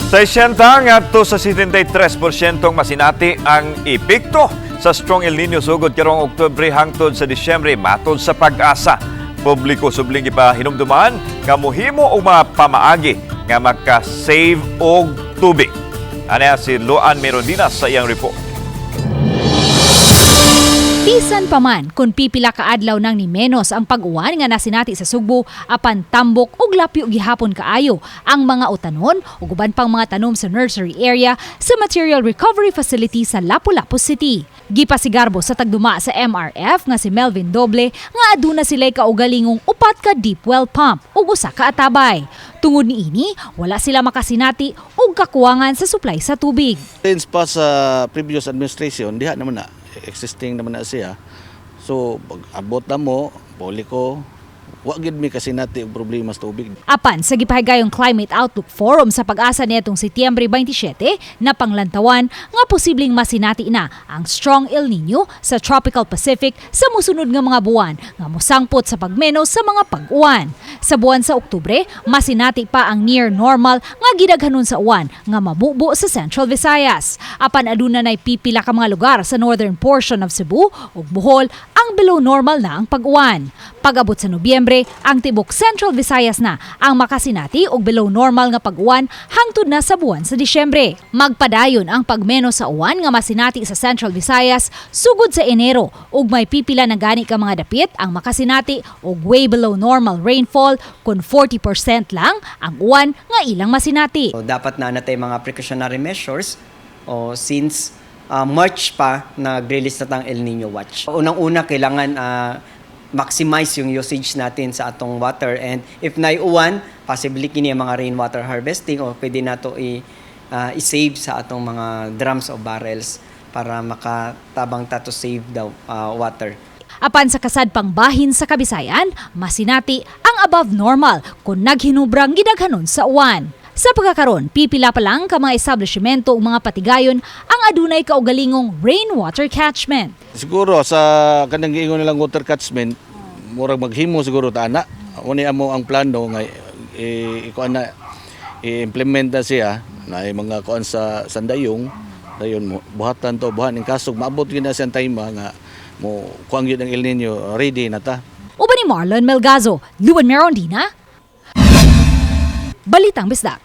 Sa 60 ngadto sa 73% masinati ang epekto sa strong El Nino sugod karong Oktubre hangtod sa Disyembre, matod sa PAGASA. Publiko subling gipahinumduman nga mohimo og mga pamaagi nga maka-save og tubig. Ana si Luan Merondina sa iyang report. Bisan pa man kung pipila ka adlaw nang ni menos ang pag-uwan nga nasinati sa Sugbo, apan tambok ug lapyo gihapon kaayo ang mga utanon ug uban pang mga tanom sa nursery area sa Material Recovery Facility sa Lapu-Lapu City. Gipasigarbo sa tagduma sa MRF nga si Melvin Doble nga aduna sila'y kaugalingong upat ka deep well pump ug usa ka atabay. Tungod niini, wala sila makasinati og kakuwangan sa supply sa tubig. Since pa sa previous administration, diha naman na, existing naman na siya. So, pag abot na mo, publiko, wa gid mi kasinati og problema sa tubig. Apan sa gipahigayong Climate Outlook Forum sa PAGASA niadtong Setyembre 27 na panglantawan nga posibleng masinati na ang strong El Nino sa Tropical Pacific sa musunod nga mga buwan nga mosangpot sa pagmenos sa mga pag-uwan. Sa buwan sa Oktubre, masinati pa ang near normal nga gidaghanon sa uwan nga mabubo sa Central Visayas. Apan aduna nay pipila ka mga lugar sa northern portion of Cebu ug Bohol ang below normal na ang pag-uwan. Pag-abot sa Nobyembre, ang tibok Central Visayas na ang makasinati og below normal nga pag-uwan hangtod na sa buwan sa Disyembre. Magpadayon ang pagmenos sa uwan nga masinati sa Central Visayas sugod sa Enero ug may pipila na gani ka mga dapit ang makasinati og way below normal rainfall kung 40% lang ang uwan nga ilang masinati. So, dapat na natay mga precautionary measures o since March pa nag-release na tang El Nino Watch. Unang-una, kailangan maximize yung usage natin sa atong water, and if naiuwan, possibly kini ang mga rainwater harvesting o pwede nato i-save sa atong mga drums o barrels para makatabang ta to save the water. Apan sa kasadpang bahin sa Kabisayan, masinati ang above normal kung naghinubrang gidaghanon sa uwan. Sa pagkakaron, pipila pa lang ka mga establishmento ug mga patigayon ang adunay kaugalingong rainwater catchment. Siguro sa kanang giingon nilang water catchment, murag maghimo siguro ta ana. Uni amo ang plano nga ikuan na, i-implement na siya na ay mga kuan sa sandayong dayon mo buhatan to buhan in kasog maabot gyud na siyang time nga mo kuan gyud ang El Nino, ready na ta. Uban ni Marlon Melgazo, Luan Merondina, Balitang Bisdak.